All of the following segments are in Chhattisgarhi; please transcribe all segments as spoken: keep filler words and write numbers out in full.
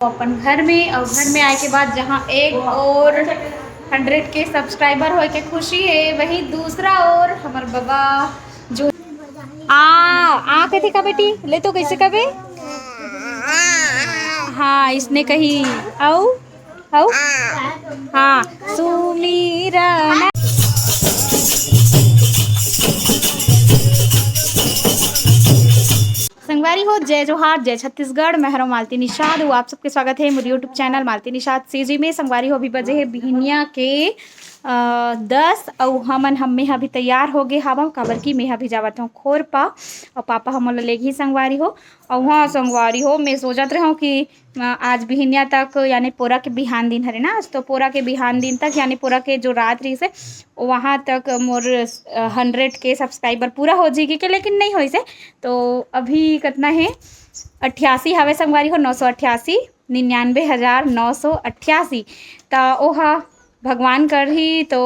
अपन घर में, और घर में आए के बाद जहाँ एक और हंड्रेड के सब्सक्राइबर होए के खुशी है, वहीं दूसरा और हमर बाबा जो आ, आ कथे का बेटी, ले तो कैसे कबे? हाँ, इसने कही, "औ, औ।" हाँ, सुमिरन। संगवारी हो, जय जोहार, जय छत्तीसगढ़। मैं हरों मालती निषाद, वो आप सबके स्वागत है मोर YouTube channel Malti Nishad CG में। संगवारी हो, अभी बजे है बिहनिया के, अ, दस, अउ हमन, हम, मैं अभी तैयार हो गे हावं, काबर कि मैं अभी जावत हूँ खोरपा, अउ पापा हमन ला लेगही संगवारी हो। अउ हाँ संगवारी हो, मैं सोचत रहूँ कि, अ, आज बिहनिया तक, यानी पोरा के बिहान दिन हरे ना आज, तो पोरा के बिहान दिन तक, यानी पोरा के जो रात रहिस हे, वहाँ तक मोर, अ, हंड्रेड के सब्सक्राइबर पूरा हो जाएगी के, लेकिन नहीं होइस हे। तो अभी कितना है, अट्ठासी हवे संगवारी हो, नौ सौ अट्ठासी, निन्यानवे हजार नौ सौ अट्ठासी। त ओहा भगवान करही तो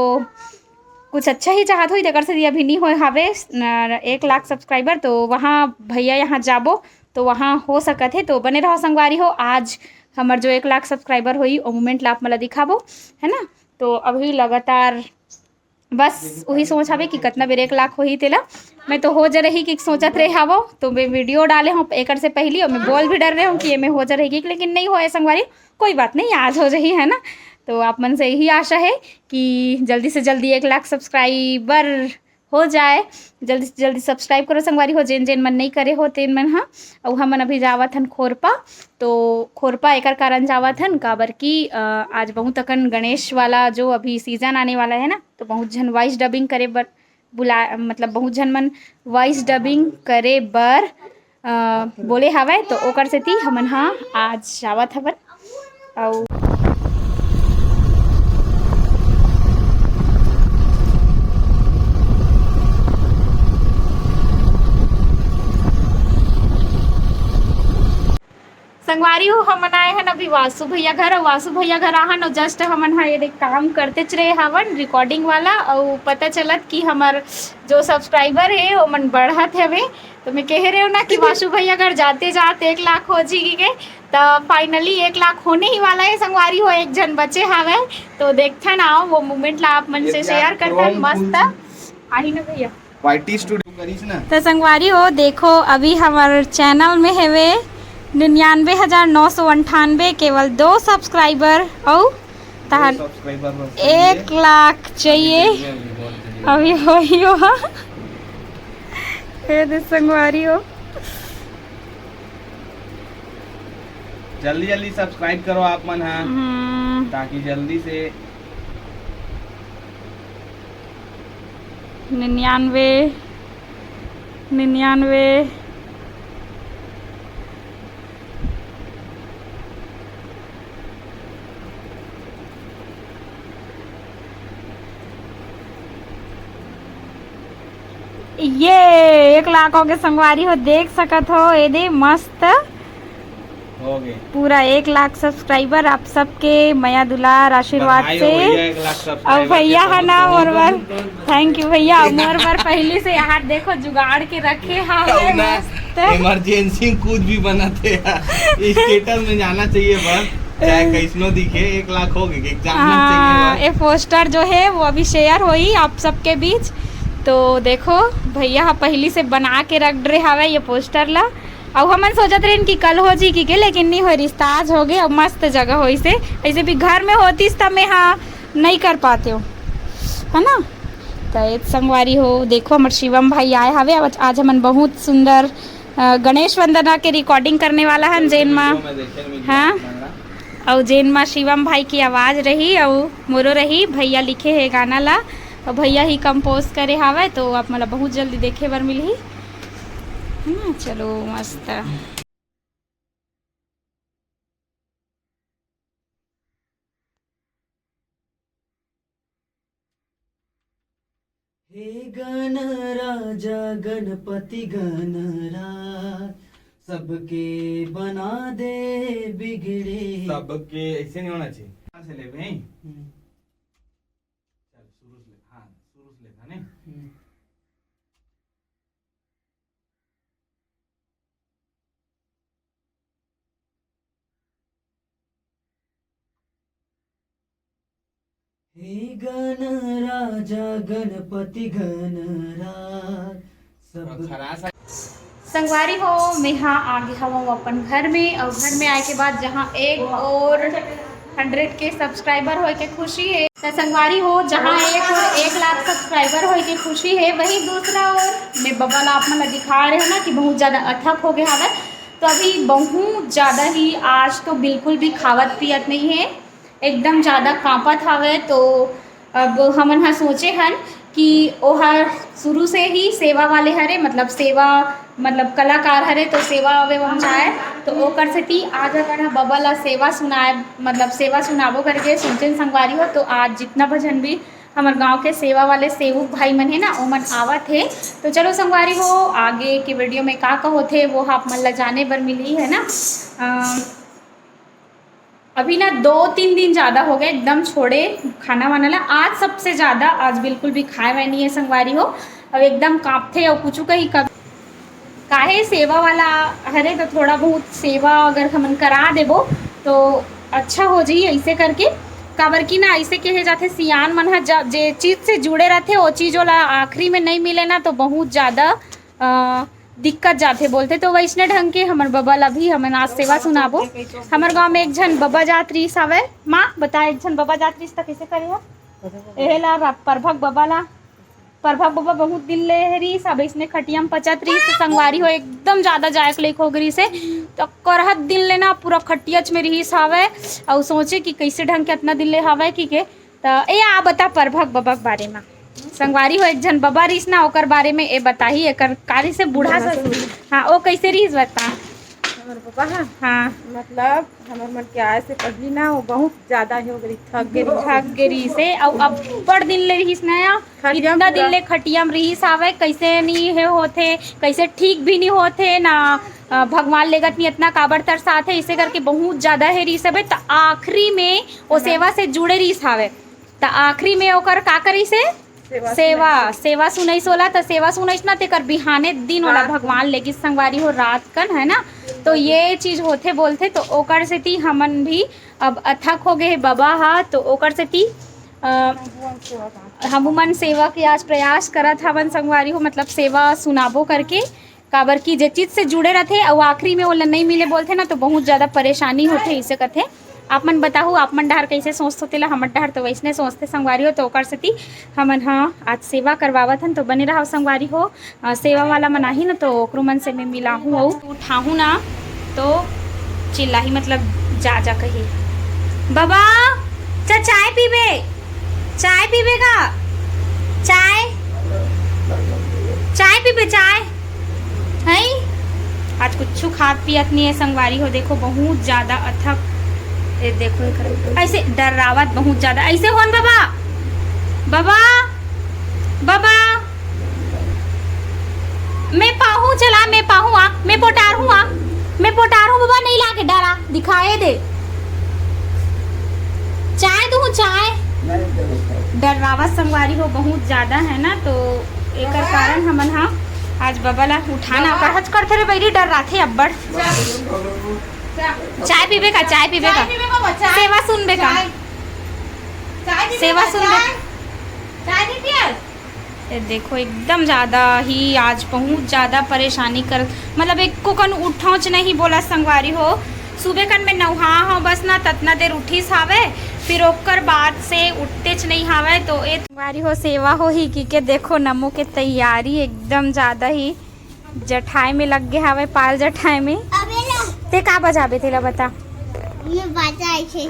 कुछ अच्छा ही चाहत होही, तेकर से अभी नहीं होए हवे, न, एक लाख सब्सक्राइबर। तो वहाँ भैया यहाँ जाबो, तो वहाँ हो सकत है। तो बने रहो संगवारी हो, आज हमर जो एक लाख सब्सक्राइबर होही, ओ मोमेंट ला आप मन ला दिखाबो, है ना। तो अभी लगातार बस उही सोच हवे कि कतना बेर एक लाख होही तेला। मैं तो हो जा रही कि सोचत रहे हावो, तो मैं वीडियो डाले हूँ एकर से पहली, और मैं बोल भी डर रहे हूँ कि ये मैं हो जा रही कि, लेकिन नहीं होए संगवारी, कोई बात नहीं, आज हो जाही, है ना। तो आप मन से यही आशा है कि जल्दी से जल्दी एक लाख सब्सक्राइबर हो जाए, जल्दी से जल्दी सब्सक्राइब करो संगवारी हो, जेन जेन मन नहीं करे हो तेन मन हा। अउ हमन अभी जावत हन खोरपा, तो खोरपा एकर कारण जावत हन, काबर कि, अ, आज बहुत अकन गणेश वाला जो अभी सीजन आने वाला है ना, तो बहुत झन वॉइस डबिंग करे बर बुला, मतलब बहुत झन मन वॉइस डबिंग करे बर, अ, बोले हवय, तो ओकर सेती हमन हा आज जावत हवन। अउ संगवारी हो, हमन आए हन अभी वासु भैया घर, अउ वासु भैया घर आहन, अउ जस्ट हमन हा ये देख काम करतेच रहे हावन रिकॉर्डिंग वाला, अउ पता चलत कि हमर जो सब्सक्राइबर हे ओमन बढ़त हवे। तो मैं कहे रहे हो ना कि वासु भैया घर जाते जाते एक लाख हो जी के, तो फाइनली एक लाख होने ही वाला है संगवारी हो, एक झन बचे हावे। तो देखथन, आओ वो मोमेंट ला आप मन से शेयर करथन। मस्त आही ना भैया? वाईटी स्टूडियो करिस ना। तो संगवारी हो, देखो अभी हमर चैनल में हेवे निन्यानवे हजार नौ सौ अंठानवे, केवल दो सब्सक्राइबर, अउ तहन सब्सक्राइबर बस एक लाख चाहिए। अभी होही हो। ये दे संगवारी हो। जल्दी जल्दी सब्सक्राइब करो आप मन हा, हम्म। ताकि जल्दी से निन्यानवे, निन्यानवे। ये एक लाख हो गए संगवारी हो, देख सकत हो, ये दे मस्त। हो गए। पूरा एक लाख सब्सक्राइबर आप सबके मया दुलार आशीर्वाद से। भैया, एक लाख सब्सक्राइबर। अब भैया है ना, मोर बर, थैंक यू भैया। मोर बर पहले से यहाँ देखो जुगाड़ के रखे हाँ। इमरजेंसी कुछ भी बना थे, स्टेटस में जाना चाहिए बस, चाहे कैसनो दिखे। एक लाख हो गए, एक जानना हाँ, चाहिए। ये पोस्टर जो है वो अभी शेयर होई आप सबके बीच। तो देखो, भैया हा पहली से बना के रख रहे हवे ये पोस्टर ला। अउ हमन सोचत रहेन कि कल हो जी की के, लेकिन नहीं हो, रिश्ता आज हो गए। अब मस्त जगह होइसे, ऐसे भी घर में होतीस त मैं हाँ नहीं कर पाते हो, है ना। तो एक संगवारी हो, देखो हमर शिवम भाई आए हवे। आज, आज हमन बहुत सुंदर, अ, गणेश वंदना के रिकॉर्डिंग करने वाला हन, जेन मा, हाँ, अउ जेन मा शिवम भाई की आवाज रही अउ मोरो रही। भैया लिखे हे गाना ला, अउ भैया ही कंपोज करे हावय, तो आप मन ला बहुत जल्दी देखे बर मिलही, है ना। चलो मस्त। हे गणराजा गणपति गणराज, सबके बना दे बिगड़े। सबके ऐसे नहीं होना चाहिए। कहाँ से लेबे? हम्म। चल, शुरू से ले। हाँ, शुरू से ले, है नहीं? हम्म। हे गणराजा गणपति गणराज, सब संगवारी हो, मेहा आगे हवं अपन घर में, और घर में आए के बाद जहाँ एक और हंड्रेड के सब्सक्राइबर होए के खुशी है, तो संगवारी हो, जहाँ एक और एक लाख सब्सक्राइबर होए के खुशी है, वहीं दूसरा और मैं बबा ला आप मन ला दिखा रहे हो ना कि बहुत ज़्यादा अथक हो गया हवय। तो अभी बहुत ज़्यादा ही आज तो बिल्कुल भी खावत पियत नहीं है, एकदम ज़्यादा कांपत हवे। तो अब हमन ह सोचे हन कि ओहर शुरू से ही सेवा वाले हरे, मतलब सेवा, मतलब कलाकार हरे, तो सेवा वेवा म जाए। तो ओकर सेती आज अगर ह बबा ला सेवा सुनाए, मतलब सेवा सुनाबो करके सोचेन संगवारी हो। तो आज जितना भजन भी हमर गांव के सेवा वाले सेवक भाई मन हे ना, ओमन आवत हे। तो चलो संगवारी हो, आगे के वीडियो में का का होथे वो आप मन ला जाने बर मिली है ना। अ, अभी ना दो तीन दिन ज़्यादा हो गए एकदम छोड़े खाना वाना ला। आज सबसे ज़्यादा, आज बिल्कुल भी खाए वाए नहीं है संगवारी हो। अब एकदम कांपथे और कुछ कहीं कब काहे सेवा वाला हरे तो थोड़ा बहुत सेवा अगर हमन करा देबो तो अच्छा हो जाई ऐसे करके। काबर कि ना ऐसे कहे जाथे सियान मन ह ज-, जे चीज से जुड़े रहथे वो चीज ओला आखिरी में नहीं मिले ना तो बहुत ज़्यादा अ, दिक्कत जाथे बोलथे। तो वैसने ढंग के हमर बबा ला भी हमन आज सेवा सुनाबो। हमर गांव में एक झन बबा जात रिहिस हवय। माँ बता, एक झन बबा जात रिहिस त कइसे करे ह? एहे ला रा-, परभक बबा ला, परभक बबा बहुत दिन ले रिहिस, अब इसने खटिया म पचत रिहिस, तो संगवारी हो एकदम ज्यादा जाए के लइक हो गे रिहिस हे। तो करहत दिन ले ना पूरा खटियाच में रिहिस हवय, अउ सोचे कि कइसे ढंग के अतना दिन ले हवय कि के। त ए आ बता परभक बबा के बारे म। संगवारी हो एक झन बबा रिहिस ना, ओकर बारे में ए बताही, एकर कारी से बूढ़ा सा। हाँ, ओ कइसे रिहिस बता। हमर बबा हा? हाँ। मतलब हमर मन के आए से पहली ना वो बहुत ज्यादा हो गई, थक गई। थक गई रिहिस हे, अउ अब्बड़ दिन ले रिहिस ना, खटिया इतना दिन पूरा। ले खटिया म रिहिस हावय, कइसे नहीं हे होथे, कइसे ठीक भी नहीं होथे ना। अ, भगवान लेगत नहीं इतना काबर तरसात हे, इसे करके बहुत ज्यादा हे रिहिस हवे। त आखिरी में वो सेवा से जुड़े रिहिस हावय। त आखिरी में ओकर का करिस हे? सेवा सेवा, सुनाइस। सेवा सुनाइस ओला, त सेवा सुनाइस ना, तेकर बिहाने दिन ओला रात भगवान लेगिस संगवारी हो रात कन, है ना? तो ये चीज होथे बोलथे, तो ओकर सेती हमन भी अब अथक हो गए हे बबा हा, तो ओकर सेती, अ, हमू मन सेवा के आज प्रयास करत हवन संगवारी हो, मतलब सेवा सुनाबो करके। काबर कि जे चीज से जुड़े रथे अउ आखिरी में ओला नइ मिले बोलथे ना, तो बहुत ज्यादा परेशानी होथे, इसे कथे। आप मन बताहू, आप मन डहर कइसे सोचथो तेला, हमर डहर तो वइसने सोचथे संगवारी हो, तो ओकर सेती हमन ह आज सेवा करवावत हन। तो बने रहव संगवारी हो, अ, सेवा वाला मन आही ना, तो ओकरो मन से मैं मिलाहूँ अउ उठाहूँ ना, तो चिल्लाही, मतलब जा जा कही, "बबा, चा चाय पीबे?" चाय पीबे का? चाय, चाय पीबे, चाय? हैं? आज कुछ खात पियत नहीं है संगवारी हो। देखो बहुत ज्यादा अथक, ए देखो एकर ऐसे डर्रावत बहुत ज्यादा। ऐसे होन बबा, बबा, बबा। मैं पाहूँ चला, मैं पाहूँ आ, मैं पोटार हूँ आ, मैं पोटार हूँ बबा, नहीं लागे डरा, दिखाए दे। चाय दूँ चाय? डर्रावत संगवारी हो बहुत ज्यादा है ना, तो एकर कारण हमन हा आज बबा ला उठाना ओकर हच करथे रे बइरी, डर्राथे अब्बड़। चाय पीबे का, चाय पीबे का? चाय पीबे का बच्चा? सेवा सुनबे का? चाय। चाय पीबे सेवा का? सुनबे? चाय। चाय नहीं पियस? ये देखो एकदम ज्यादा ही आज बहुत ज्यादा परेशानी कर, मतलब एको कन उठौच नहीं बोला संगवारी हो। सुबह कन में नहा हो बस ना, ततना देर उठिस हावे, फिर ओकर बाद से उठतेच नहीं हावे। तो ए संगवारी हो सेवा होही कि के देखो नमो के तैयारी एकदम ज्यादा ही जठाई में लग गे हावे, पाल जठाई में। अबे ला। ते का बजाबे तेला बता। ये बाजा ऐसे।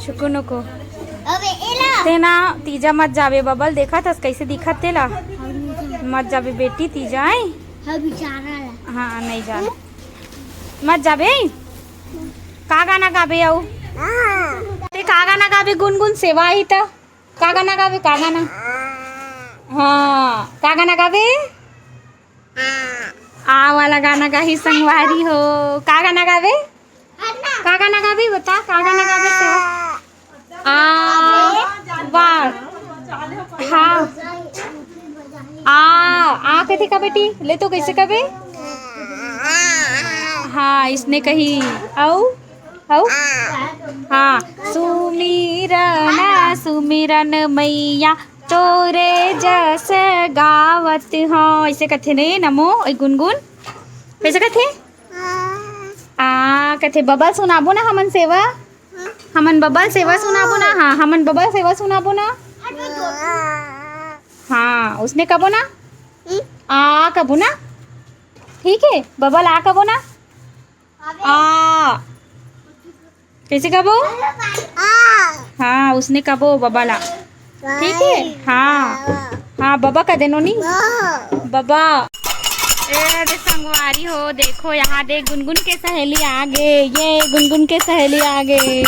छुकु नुकु। अबे एला। ते ना तीजा मत जाबे बबल, देखा थस कैसे दिखत तेला। मत जाबे बेटी तीजा आई। हाँ बेचारा ला। हाँ नहीं जा। मत जाबे। का गाना गाबे अउ? हाँ। ते का गाना गाबे गुनगुन सेवा आई त? का गाना गाबे, का गाना? हाँ, का गाना गाबे? आ वाला गाना गाही संगवारी हो। का गाना गाबे? का गाना गाबे बता, का गाना गाबे तो? आ, वाह। हाँ। आ, आ कथी का बेटी? ले तो कैसे कबे? हाँ, इसने कही। अउ, अउ? हाँ, सुमिरन सुमिरन मैया तोरे जस गावत हौं। अइसे कथे रे नमो, ए गुनगुन। कइसे कथे? आ, कथे बबा ल सुनाबो ना हमन सेवा? हमन बबा ल सेवा सुनाबो ना? हाँ, हमन बबा ल सेवा सुनाबो ना? हाँ, उसने कबो ना? आ कबो ना? ठीक है, बबा ल आ कबो ना? आ। कइसे कबो? हाँ, उसने कबो बबा ल आ। ठीक है? हाँ। हाँ, बबा कथे नोनी। बबा। ए दे संगवारी हो, देखो यहाँ दे गुनगुन के सहेली आ गे। ये गुनगुन के सहेली आ गे। ए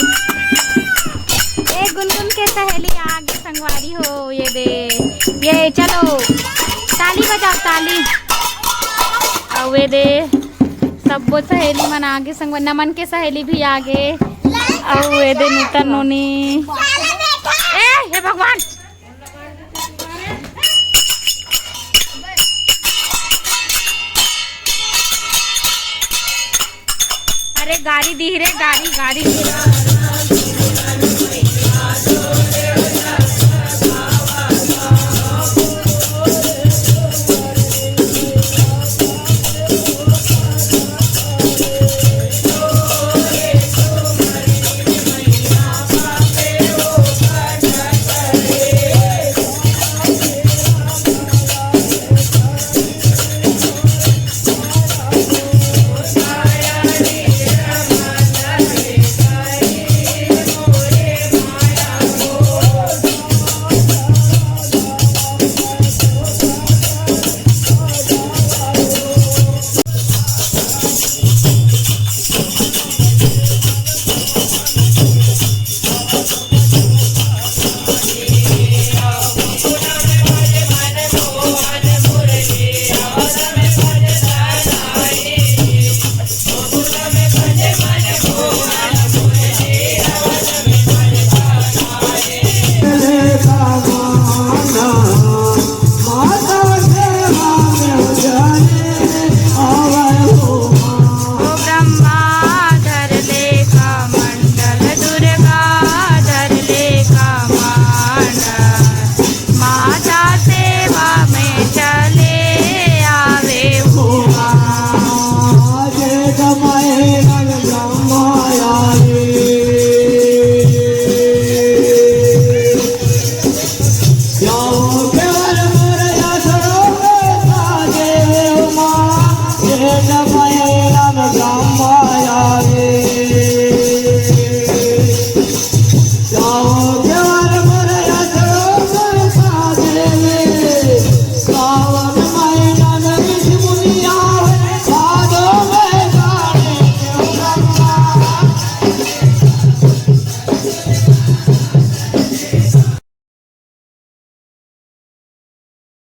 गुनगुन के सहेली आ गे संगवारी हो, ये दे। ये चलो, ताली बजाओ, ताली। अउ ये दे, सबो सहेली मन आ गे संगवारी, नमन के सहेली भी आ गे। अउ ये दे नूतन नोनी। ए, हे भगवान। अरे गारी दिही रे, गारी, गारी।